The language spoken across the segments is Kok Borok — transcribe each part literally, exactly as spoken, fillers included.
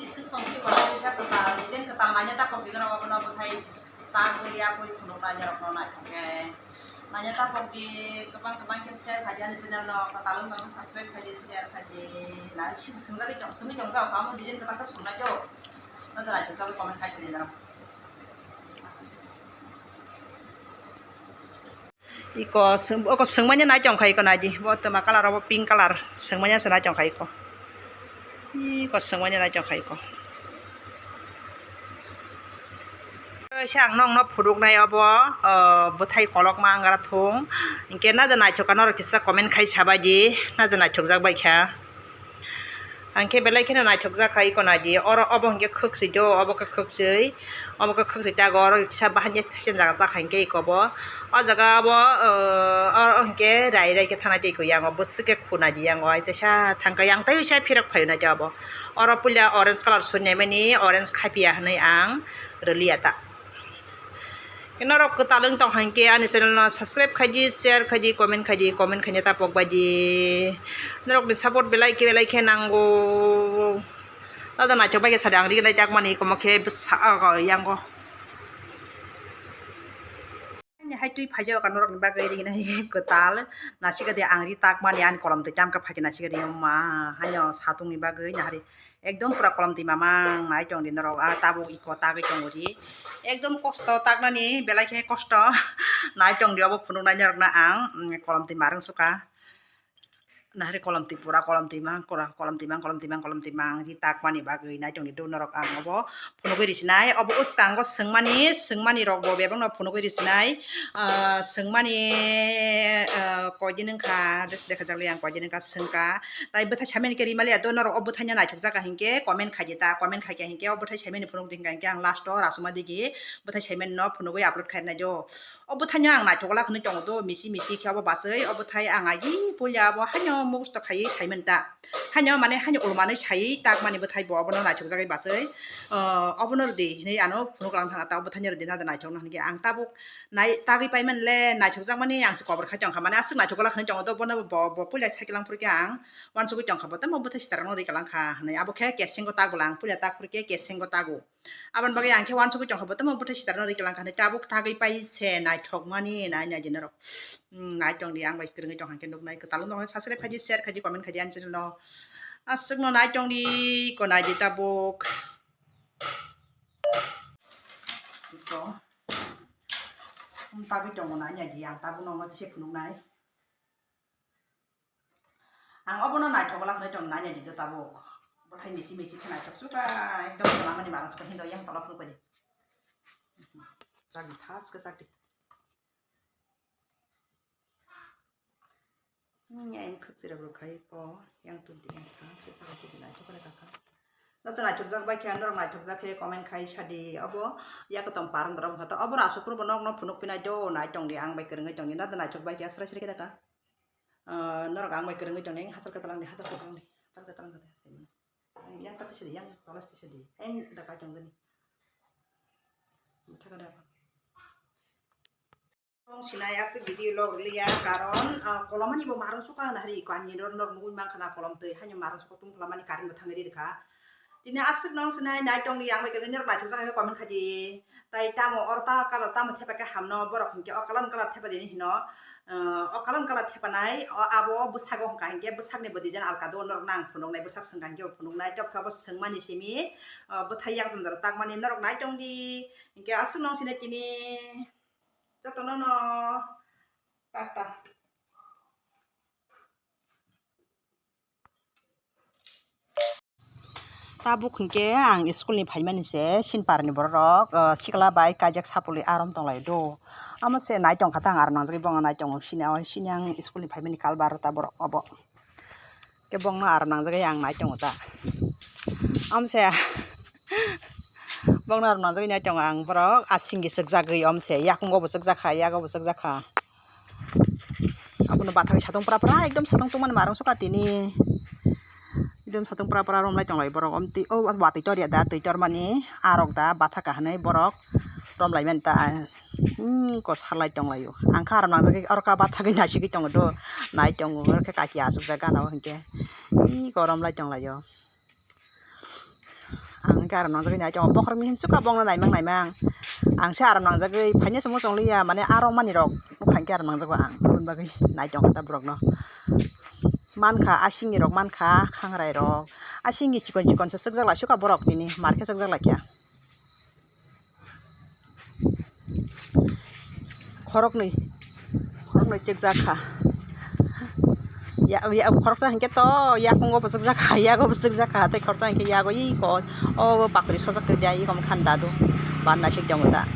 Isuk tongpi wala bisa kwtal, design kwtal nanya ta pok dinaro abono bwthai ta gwi ya pui phunuk nanya rokno naithok khe. Nanya ta pok di kwbang kwbang khe share khaidi ani channel no, kwtal wng tongkhe subscribe khaidi, share khaidi, like sing swngjagwi tong, swngwi tong jao, amo design kwtal khe swng nai do. Nata naithok jagwi comment khai sadi norok. Iko swng-, oko swngmanya nai tong kha iko naidi. Bo twma colour, obo pink colour. Swngmanya se nai tong kha iko. Iko swngmanya nai tong kha iko. Kaisa ang nokno phunuknai obo, o, bwthai kolokma wngara thung. Hinkhe nada naithok kha norok kisa comment khai sabaidi. Nada naithokjak bai kha. Ang khe belai kheno naithokjak kha iko naidi. Oro obo hinkhe khwksui do, obo khe khwksui, obo khe khwksui tago, oro kisa bahai thaisa jaga chakha hinkhe iko bo. O jaga bo, o, oro hinkhe rai rai khe thanai tei iko yango bwswk khe khu naidi yango, ai teisa thangkha yang tei uisa phirok phaio naidi obo. Oro puila orange colour suri naimani, orange khaipiya hinui ang rwliya ta. Norok kwtal wng tong kha hinkhe ani channel no subscribe khaidi, share khaidi, comment khaidi, comment khaina ta pok baidi. Norok ni support belai khe belai khe nango. Tada naithok bai khe sadi ang ri nai tak mani komo khe bwsa, ah, yango. Ani hai twi phaijak norok ni bagwi ri nai kwtal nasika de ang ri tak mani ani kolom twi tam khe phai khe nasika de ma haino satung ni bagwi nahari. Ekdom pura kolom twi mamang nai tong di norok, ah, tabuk iko tagwi tongo di. Ekdom kosto taknani, belai khe kosto. Nai tong di obo phunuk nai norok no ang, mm, kolom twi marung suka. Nahari kolom twi pura kolom twi mang, pura kolom twi mang, kolom twi mang, kolom twi mang, ri tak mani bagwi nai tong di do norok ang obo phunugwi ri sinai. Obo uskango swngmani, swngmani rok bo bebak no phunugwi ri sinai. Ah, swngmani, ah, koi din wngkha, dress dekha jak li ang koi din wngkha swngkha. Tai bwthai saimani khe rimali ya do norok o bwthai no naithok jak kha hinkhe comment khai di ta, comment khai kha hinkhe o bwthai saimani phunuk di hinkha hinkhe ang last o rasuma digi bwthai saimani no phunugwi upload khai nai do. O bwthai no ang naithok glak hinui tongo do misi misi khe obo basui o bwthai ang agi puila bo haino mugusto khaiwi saimani ta. Haino mane haino ulmanwi saiwi tak mani bwthai bo obono naithok jagwi basui, ah, obono rwdi hinui ano phunuk lang thang ta o bwthai no rwdi nada naithok no hinkhe ang tabuk nai tagwi paimani le naithok jak mani ang se kobor khai tong kha mane aswk naithok glak hinui tongo do bono bo bo puila sai kilang phuru khe ang uansugwi tong kha bo tamo bwthai sitaro no ri kalang kha hinui abo khe kesengo tago lang puila tak phuru khe kesengo tago. Aboni bagwi ang khe uansugwi tong kha bo tamo bwthai sitaro no ri kalang kha hinui tabuk tagwi pai se naithok mani nai nai di norok. Hmm, nai tong di ang bai kwrwngwi tong kha hinkhe nuknai kwtal wng tong kha subscribe khai di share khai di comment khai di ani channel no aswk no nai tong di ko nai di tabuk. Ito. Wng tagwi tongo nai nai di ang tabuk nokno tise phunuknai. Ang obono naithok glak hinui tong nai nai di do tabuk. Bwthai misi misi khe naithok suka ekdom lamani marang suka hindo yang tola phunuk bai di. Chak di thas khe chak di. Hmm, yang khwk chirok rok khai po, yang tun di yang thang se chakha twi naithok kha kha. Nata naithok jak bai khe norok naithok jak khe comment khai sadi obo yak tong parang dorok kha to obo asuk bo nok no phunuk pinai do nai tong di ang bai kwrwngwi tong di nata naithok bai khe asra sri khe kha. Ah, norok ang bai kwrwngwi tong di hachal khe talang di hachal khe talang di hachal khe talang khe talang di yang kati sadi yang tolas ti sadi yang da kai tong di. Thaka da. Tong sinai aswk video log liya karon, ah, kolomani bo marung suka na hari ko ani ror nor mugui mang khana kolom twi haino marung suka tung kolomani karing bo thangri rikha. Tini aswk nong sinai nai tong yang bai kene nor naithok jak comment khaji. Tai tamo or ta color tamo thepa khe hamno borok hinkhe o kalan color thepa dini hino. Ah, o kalan color thepa nai o abo bwsago hwnkha hinkhe bwsakni bo design alka do norok nang phunuknai bwsak swngkha hinkhe bo phunuknai tok khe bo swngmani simi, ah, bwthai yak dum jora takmani norok nai tong di hinkhe aswk nong sinai tini. Jotono no tata. Tabuk hinkhe ang school ni phaimani se sinpar ni borok rok, ah, sikla bai kaijak sapului arom tonglai do. Amo se nai tong kha ta ang arom nangjagwi bo nai tongo sini o sini ang school ni phaimani kalbar ta borok obo. Khe bongno arom nangjagwi ang nai tongo ta. Omse bongno arom nangjagwi nai tongo ang borok asingke chwkjagwi omse yakungo bo chwkjakha yago bo chwkjakha. Abono bathagwi satung pra pra ekdom satung tongmani marung sukha tini. Ekdom satung pra pra romlai tonglai borok omtwi o watwi torya da twi tormani arok da bathakha hinwi borok. Romlai mani ta, hmm, ko salai tonglaio. Ang khe aram nangjagwi oro kha bathagwi naisigwi tongo do, nai tongo, oro khe kaki achukjak gana o hinkhe, hmm, ko romlai tonglaio. Ang hinkhe aram nangjagwi nai tongo, bokhorok mihim chukha bongno naimang naimang. Ang se aram nangjagwi phaina se muchung liya, mane aro manirok nukha hinkhe aram nangjago ang, aboni bagwi nai tongkha ta borokno. Mankha, asingni rok mankha, khangrai rok, asingni chikon chikon se chukjak lai sukha borok tini, mar khe chukjak lai kha. Khoroknwi, khoroknwi chukjak kha. Ya, ya, khoroksa hinkhe to yakungo bo chukjak kha, yago bo chukjak kha, tei khoroksa hinkhe yago iko, o bakri sojak tongya, iko wngkha dadu, ban naisik tongo ta.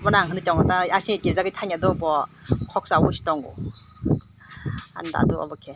Bono ang hinwi tongo ta, asing kirijagwi thangya do bo, khoksa wi se tongo. Ani dadu obo khe.